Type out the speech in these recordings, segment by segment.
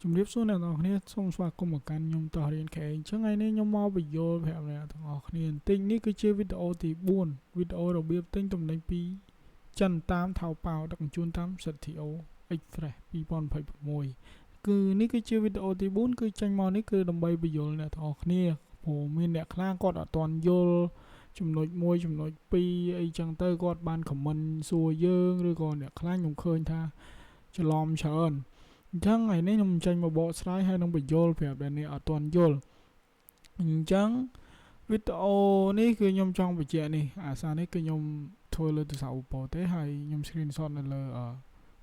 ជំរាបសួរអ្នកទាំងអស់គ្នាសូមស្វាគមន៍មកកាន់ខ្ញុំតោះរៀន KA អញ្ចឹងថ្ងៃនេះខ្ញុំមកបញ្យល់ប្រាប់អ្នកទាំងអស់គ្នាបន្តិចនេះគឺជាវីដេអូទី4វីដេអូរបៀបទិញទំនិញពីចិនតាមថៅប៉ាវដឹកជញ្ជូនតាម ZTO Express 2026គឺនេះគឺជាវីដេអូទី4គឺចេញមកនេះគឺដើម្បីបញ្យល់អ្នកទាំងអស់គ្នាព្រោះមានអ្នកខ្លះគាត់អត់ទាន់យល់ចំណុច1ចំណុច2អីចឹងទៅគាត់បាន comment សួរយើងឬក៏អ្នកខ្លះខ្ញុំឃើញថាច្រឡំច្រើនអញ្ចឹងថ្ងៃនេះខ្ញុំចេញមកបកស្រាយហើយនឹងបញ្យល់ប្រាប់ដល់អ្នកអត់ទាន់យល់អញ្ចឹងវីដេអូនេះគឺខ្ញុំចង់បញ្ជាក់នេះអាសារនេះគឺខ្ញុំធ្វើលើទូរស័ព្ទ Oppo ទេហើយខ្ញុំ screenshot នៅលើ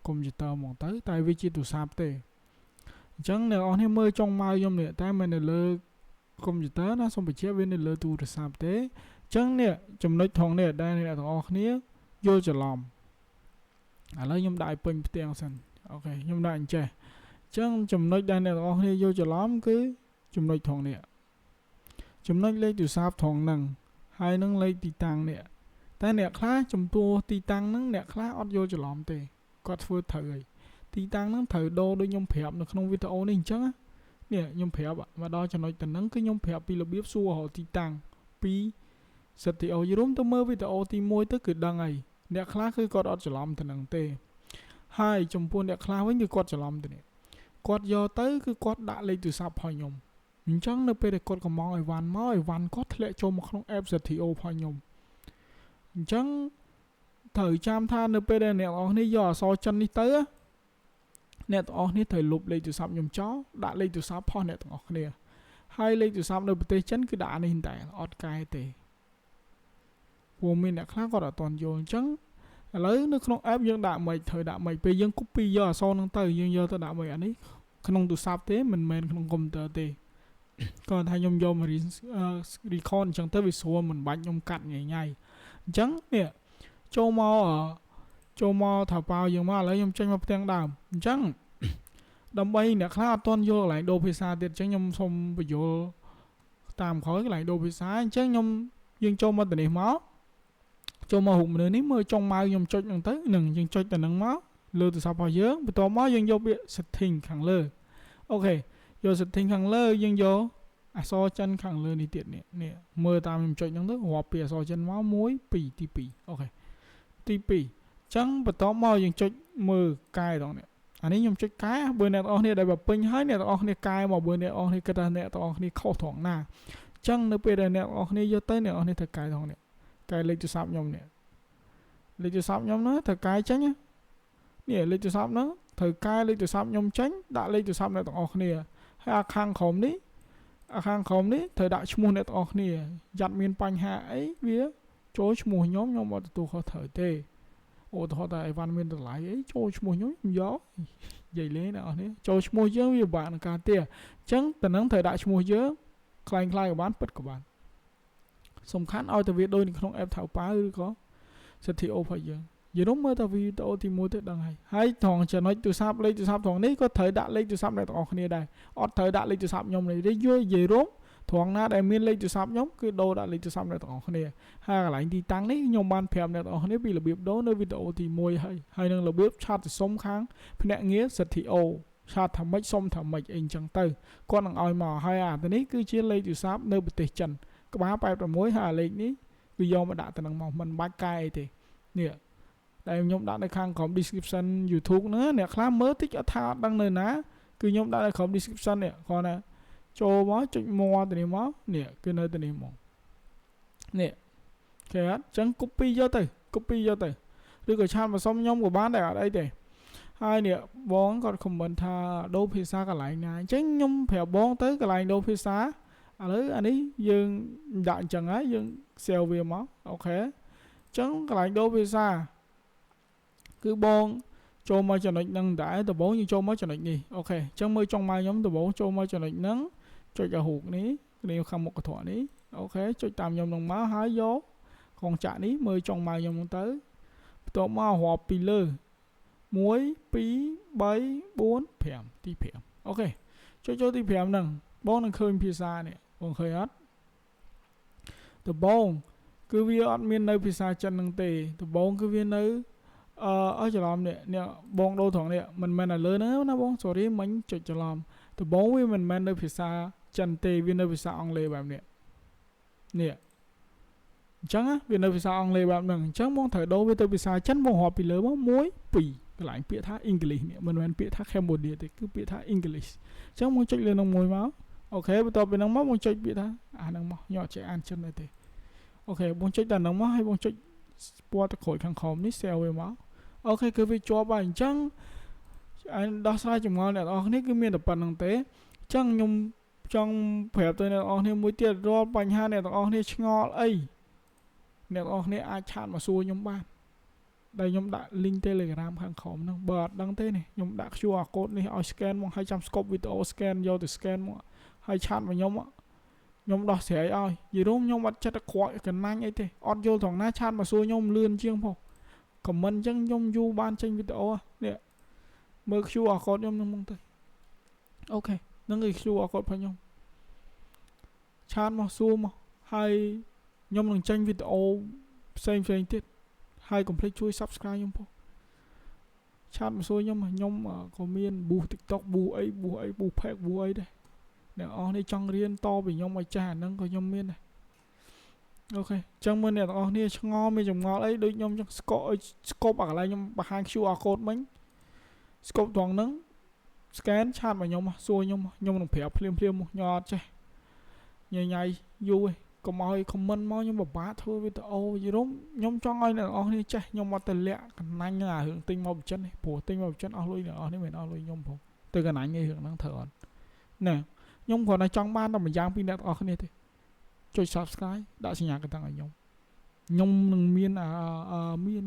កុំព្យូទ័រហ្មងទៅតែវាជាទូរស័ព្ទទេអញ្ចឹងអ្នកនរគ្នាមើលចុងម៉ៅខ្ញុំនេះតែមិននៅលើកុំព្យូទ័រណាសូមបញ្ជាក់វានៅលើទូរស័ព្ទទេអញ្ចឹងនេះចំណុចថងនេះដែលអ្នកទាំងអស់គ្នាយល់ច្រឡំឥឡូវខ្ញុំដាក់ឲ្យពេញផ្ទាំងសិន OK ខ្ញុំដាក់អញ្ចេះអញ្ចឹងចំណុចដែលអ្នកទាំងអស់គ្នាយល់ច្រឡំគឺចំណុចថងនេះចំណុចលេខទូរស័ព្ទថងហ្នឹងហើយនឹងលេខទីតាំងនេះតែអ្នកខ្លះចំពោះទីតាំងហ្នឹងអ្នកខ្លះអត់យល់ច្រឡំទេគាត់ធ្វើត្រូវហើយទីតាំងហ្នឹងត្រូវដូរដូចខ្ញុំប្រាប់នៅក្នុងវីដេអូនេះអញ្ចឹងនេះខ្ញុំប្រាប់មកដល់ចំណុចទៅហ្នឹងគឺខ្ញុំប្រាប់ពីរបៀបសួររកទីតាំងពី ZTO យរួមទៅមើលវីដេអូទី1ទៅគឺដឹងហើយអ្នកខ្លះគឺគាត់អត់ច្រឡំទៅនឹងទេហើយចំពោះអ្នកខ្លះវិញគឺគាត់ច្រឡំទៅនេះគាត់យកទៅគឺគាត់ដាក់លេខទូរស័ព្ទរបស់ខ្ញុំអញ្ចឹងនៅពេលដែលគាត់កំងអីវ៉ាន់មកអីវ៉ាន់គាត់ធ្លាក់ចូលមកក្នុង app ZTO របស់ខ្ញុំអញ្ចឹងត្រូវចាំថានៅពេលដែលអ្នកនរគ្នាយកអក្សរចិននេះទៅអ្នកទាំងអស់គ្នាត្រូវលុបលេខទូរស័ព្ទខ្ញុំចោលដាក់លេខទូរស័ព្ទផុសអ្នកទាំងអស់គ្នាហើយលេខទូរស័ព្ទនៅប្រទេសចិនគឺដាក់នេះតែអត់កែទេព្រោះមានអ្នកខ្លះគាត់អត់ទាន់យល់អញ្ចឹងឥឡូវនៅក្នុង app យើងដាក់មិនត្រូវដាក់មិនពេលយើង copy យកអក្សរហ្នឹងទៅយើងយកទៅដាក់មិនអានេះក្នុងទូរស័ព្ទទេមិនមែនក្នុងកុំព្យូទ័រទេគាត់ថាខ្ញុំយកមក record អញ្ចឹងទៅវាស្រួលមិនបាច់ខ្ញុំកាត់ញ៉ៃញ៉ៃអញ្ចឹងនេះចូលមកចូលមកថាប៉ាវយើងមកឥឡូវខ្ញុំចេញមកផ្ទាំងដើមអញ្ចឹងដើម្បីអ្នកខ្លះអត់ទាន់យល់កន្លែងដូរភាសាទៀតអញ្ចឹងខ្ញុំសូមបញ្យល់តាមក្រោយកន្លែងដូរភាសាអញ្ចឹងខ្ញុំយើងចូលមកទៅនេះមកចូលមករូបមនុស្សនេះមើលចុងម៉ៅខ្ញុំចុចហ្នឹងទៅនឹងយើងចុចទៅនឹងមកលើទូរស័ព្ទរបស់យើងបន្ទាប់មកយើងយកពាក្យ setting ខាងលើ OK យក setting ខាងលើយើងយកអក្សរចិនខាងលើនេះទៀតនេះនេះមើលតាមខ្ញុំចុចហ្នឹងទៅរាប់ពីអក្សរចិនមក1 2ទី2 OK ទី2អញ្ចឹងបន្ទាប់មកយើងចុចមើលកែដល់នេះអានេះខ្ញុំចុចកែបើអ្នកទាំងអស់គ្នាដែលបើពេញហើយអ្នកទាំងអស់គ្នាកែមកបើអ្នកទាំងអស់គ្នាគិតថាអ្នកទាំងអស់គ្នាខុសត្រង់ណាអញ្ចឹងនៅពេលដែលអ្នកទាំងអស់គ្នាយកទៅអ្នកទាំងអស់គ្នាត្រូវកែត្រង់នេះកែលេខទូរស័ព្ទខ្ញុំនេះលេខទូរស័ព្ទខ្ញុំហ្នឹងត្រូវកែចេញនេះលេខទូរស័ព្ទហ្នឹងត្រូវកែលេខទូរស័ព្ទខ្ញុំចេញដាក់លេខទូរស័ព្ទអ្នកទាំងអស់គ្នាហើយអាខាងក្រោមនេះអាខាងក្រោមនេះត្រូវដាក់ឈ្មោះអ្នកទាំងអស់គ្នាយ៉ាត់មានបញ្ហាអីវាចូលឈ្មោះខ្ញុំខ្ញុំអត់ទទួលខុសត្រូវទេឧទាហរណ៍តែអីវ៉ាន់មានតម្លៃអីចូលឈ្មោះខ្ញុំខ្ញុំយកនិយាយលេងអ្នកនរនេះចូលឈ្មោះយើងវាពិបាកក្នុងការទាអញ្ចឹងតំណឹងត្រូវដាក់ឈ្មោះយើងខ្លែងខ្លាយក៏បានពិតក៏បានសំខាន់ឲ្យតែវាដូចនៅក្នុង app ថៅប៉ាវឬក៏ ZTO របស់យើងយល់មើលតែវីដេអូទី1ទៅដឹងហើយហើយត្រង់ចំណុចទូរស័ព្ទលេខទូរស័ព្ទត្រង់នេះក៏ត្រូវដាក់លេខទូរស័ព្ទអ្នកទាំងអស់គ្នាដែរអត់ត្រូវដាក់លេខទូរស័ព្ទខ្ញុំនេះទេយល់និយាយរួមត្រង់ណាដែលមានលេខទូរស័ព្ទខ្ញុំគឺដូរដាក់លេខទូរស័ព្ទអ្នកទាំងអស់គ្នាហើយកន្លែងទីតាំងនេះខ្ញុំបានប្រាប់អ្នកទាំងអស់គ្នាពីរបៀបដូរនៅវីដេអូទី1ហើយហើយនឹងរបៀប chat ទៅសុំខាងភ្នាក់ងារ ZTO chat ថាម៉េចសុំថាម៉េចអីចឹងទៅគាត់នឹងឲ្យមកហើយអានេះគឺជាលេខទូរស័ព្ទនៅប្រទេសចិនក្បាល86ហើយអាលេខនេះគឺយកមកដាក់ទៅនឹងមកមិនបាច់កែអីទេនេះដែលខ្ញុំដាក់នៅខាងក្រោម description YouTube ហ្នឹងអ្នកខ្លះមើលតិចអត់ថាអត់ដឹងនៅណាគឺខ្ញុំដាក់នៅក្រោម description នេះគ្រាន់តែចូលមកចុច more ទៅនេះមកនេះគឺនៅទៅនេះមកនេះគេអត់ចឹង copy យកទៅ copy យកទៅឬក៏ chat មកសុំខ្ញុំក៏បានដែរអត់អីទេហើយនេះបងគាត់ comment ថាដូរភាសាកន្លែងណាអញ្ចឹងខ្ញុំប្រាប់បងទៅកន្លែងដូរភាសាឥឡូវអានេះយើងដាក់អញ្ចឹងហើយយើង save វាមក OK អញ្ចឹងកន្លែងដូរភាសាគឺបងចូលមកចំណុចហ្នឹងដែរដំបូងយើងចូលមកចំណុចនេះ OK អញ្ចឹងមើលចុងមកខ្ញុំដំបូងចូលមកចំណុចហ្នឹងចុចឲ្យរូបនេះនេះខាងមុខកន្ត្រកនេះ OK ចុចតាមខ្ញុំនឹងមកហើយយកកងចាក់នេះមើលចុងមកខ្ញុំហ្នឹងទៅបន្ទាប់មករាប់ពីលើ1 2 3 4 5ទី5 OK ចុចចូលទី5ហ្នឹងបងនឹងឃើញភាសានេះបងឃើញអត់ដំបូងគឺវាអត់មាននៅភាសាចិនហ្នឹងទេដំបូងគឺវានៅ អឺអើច្រឡំនេះនេះបងដូរត្រង់នេះមិនមែននៅលើហ្នឹងណាបង sorry មិញចុចច្រឡំដំបូងវាមិនមែននៅភាសាចិនទេវានៅភាសាអង់គ្លេសបែបនេះនេះអញ្ចឹងវានៅភាសាអង់គ្លេសបែបហ្នឹងអញ្ចឹងបងត្រូវដូរវាទៅភាសាចិនបងរាប់ពីលើមក1 2កន្លែងពាក្យថា English នេះមិនមែនពាក្យថា Cambodia ទេគឺពាក្យថា English អញ្ចឹងបងចុចលើនឹងមួយមក OK បន្ទាប់ពីហ្នឹងមកបងចុចពាក្យថាអាហ្នឹងមកខ្ញុំអត់ចេះអានចិនទេ OK បងចុចតែហ្នឹងមកហើយបងចុចពណ៌ទឹកក្រូចខាងក្រោមនេះ save វាមក OK គឺវាជាប់ហើយអញ្ចឹងអញដោះស្រាយចម្ងល់អ្នកនរគ្នាគឺមានតែប៉ុណ្្នឹងទេអញ្ចឹងខ្ញុំចង់ប្រាប់ទៅអ្នកនរគ្នាមួយទៀតរាល់បញ្ហាអ្នកទាំងអស់គ្នាឆ្ងល់អីអ្នកទាំងអស់គ្នាអាច chat មកសួរខ្ញុំបានដែលខ្ញុំដាក់ link Telegram ខាងក្រោមហ្នឹងបើអត់ដឹងទេនេះខ្ញុំដាក់ QR code នេះឲ្យ scan មកហើយចាំ stop វីដេអូ scan យកទៅ scan មកហើយ chat មកខ្ញុំខ្ញុំដោះស្រាយឲ្យនិយាយរួមខ្ញុំអត់ចិត្តខ្វក់កណាញ់អីទេអត់យល់ត្រង់ណា chat មកសួរខ្ញុំលឿនជាងផង comment អញ្ចឹងខ្ញុំយូរបានចេញវីដេអូនេះមើល QR code ខ្ញុំនឹងមកទៅ OK ហ្នឹងគឺ QR code របស់ខ្ញុំ chat មកសួរមកហើយខ្ញុំនឹងចេញវីដេអូផ្សេងផ្សេងទៀតហើយកុំភ្លេចជួយ Subscribe ខ្ញុំផង chat មកសួរខ្ញុំខ្ញុំក៏មាន boost TikTok boost អី boost អី boost page boost អីដែរអ្នកអស់នេះចង់រៀនតពីខ្ញុំឲ្យចាស់អាហ្នឹងក៏ខ្ញុំមានដែរ OK អញ្ចឹងមើលអ្នកទាំងអស់គ្នាឆ្ងល់មានចម្ងល់អីដូចខ្ញុំចឹងស្កឲ្យស្គប់អាកន្លែងខ្ញុំបង្ហាញ QR code មិញស្គប់ត្រង់ហ្នឹង scan chat មកខ្ញុំសួរខ្ញុំខ្ញុំនឹងប្រាប់ភ្លាមភ្លាមមកខ្ញុំអត់ចេះញ៉ៃញ៉ៃយូរឯងកុំឲ្យ comment មកខ្ញុំពិបាកធ្វើវីដេអូយល់ខ្ញុំចង់ឲ្យអ្នកនរគ្នាចេះខ្ញុំអត់ទៅលាក់កណាញ់នឹងអារឿងទិញមកបញ្ចិនទេព្រោះទិញមកបញ្ចិនអស់លុយអ្នកនរគ្នាមិនអស់លុយខ្ញុំផងទៅកណាញ់ឯរឿងហ្នឹងត្រូវអត់ណែខ្ញុំគ្រាន់តែចង់បានតែម្យ៉ាងពីអ្នកទាំងអស់គ្នាទេចុច Subscribe ដាក់សញ្ញាកណ្ដឹងឲ្យខ្ញុំខ្ញុំនឹងមានអាមាន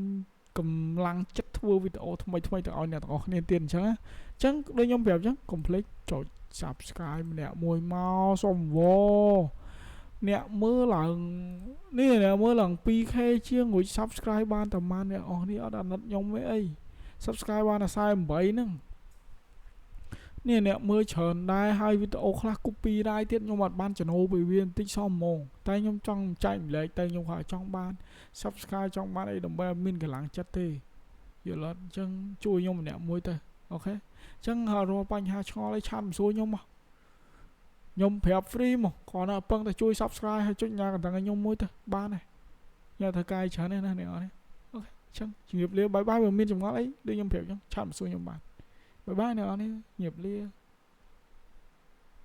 កម្លាំងចិត្តធ្វើវីដេអូថ្មីថ្មីទៅឲ្យអ្នកទាំងអស់គ្នាទៀតអញ្ចឹងអញ្ចឹងដូចខ្ញុំប្រាប់អញ្ចឹងកុំភ្លេចចុច Subscribe ម្នាក់មួយមកសុំវអ្នកមើលឡើងនេះអ្នកមើលឡើង 2K ជាងរួច Subscribe បានតែប៉ុន្មានអ្នកអស់នេះអត់អាណិតខ្ញុំទេអី Subscribe បានតែ48ហ្នឹងនេះអ្នកមើលច្រើនដែរហើយវីដេអូខ្លះ copy ដែរទៀតខ្ញុំអត់បានចំណូលពីវាបន្តិចសោះហ្មងតែខ្ញុំចង់ចែកម្លែកតែខ្ញុំគាត់ចង់បាន Subscribe ចង់បានអីដើម្បីឲ្យមានកម្លាំងចិត្តទេយល់អត់អញ្ចឹងជួយខ្ញុំម្នាក់មួយទៅ OK អញ្ចឹងរាល់បញ្ហាឆ្ងល់អី chat មកសួរខ្ញុំមកខ្ញុំប្រាប់ free មកគ្រាន់តែពឹងតែជួយ Subscribe ហើយចុចញ៉ាកណ្ដឹងឲ្យខ្ញុំមួយទៅបានហើយញ៉ាធ្វើកាយច្រើនណាស់ណាអ្នកនរនេះ OK អញ្ចឹងជំរាបលា bye bye បើមានចម្ងល់អីដូចខ្ញុំប្រាប់អញ្ចឹង chat មកសួរខ្ញុំបាន bye bye អ្នកនរនេះជំរាបលា។